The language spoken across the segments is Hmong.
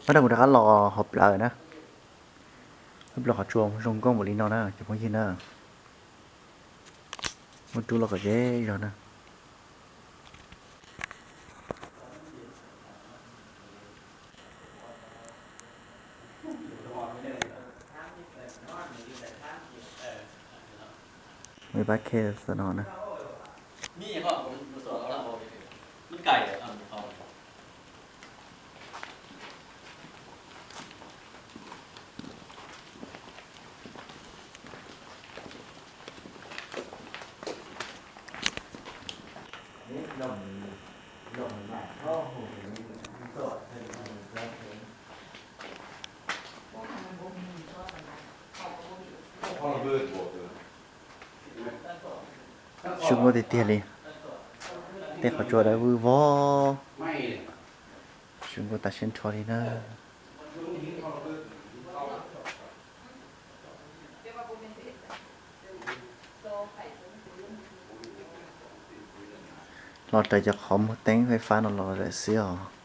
Tab sis kuv rov qab los hauv plawv na. Wb plaub qhov tsua zoo nkauj npaum li no na cov phooj ywg na. Muab rub los kom ze zog na. Mus pab khe no na. Zoo nkauj tiag tiag li. Tej qhov tsua dawb vog vog. Zoo nkauj tas siab nrho li na. Los raws cov qhov muag teeb faib fab no los lawm xwb os.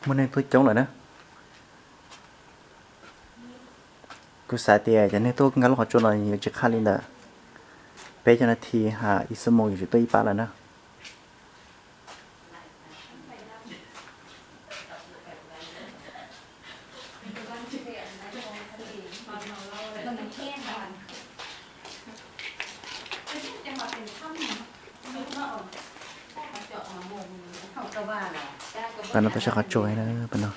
Muaj neeg tuaj coob lawm na. Kuv xav tias cov neeg tuaj nkag lub qhov tsua no yuav tsis qhab li ntawm peb caug nas this hos ib xuab moos yuav tsis tuaj ib pab lawm na. Pab no tuaj saib qhov tsua na, pab no.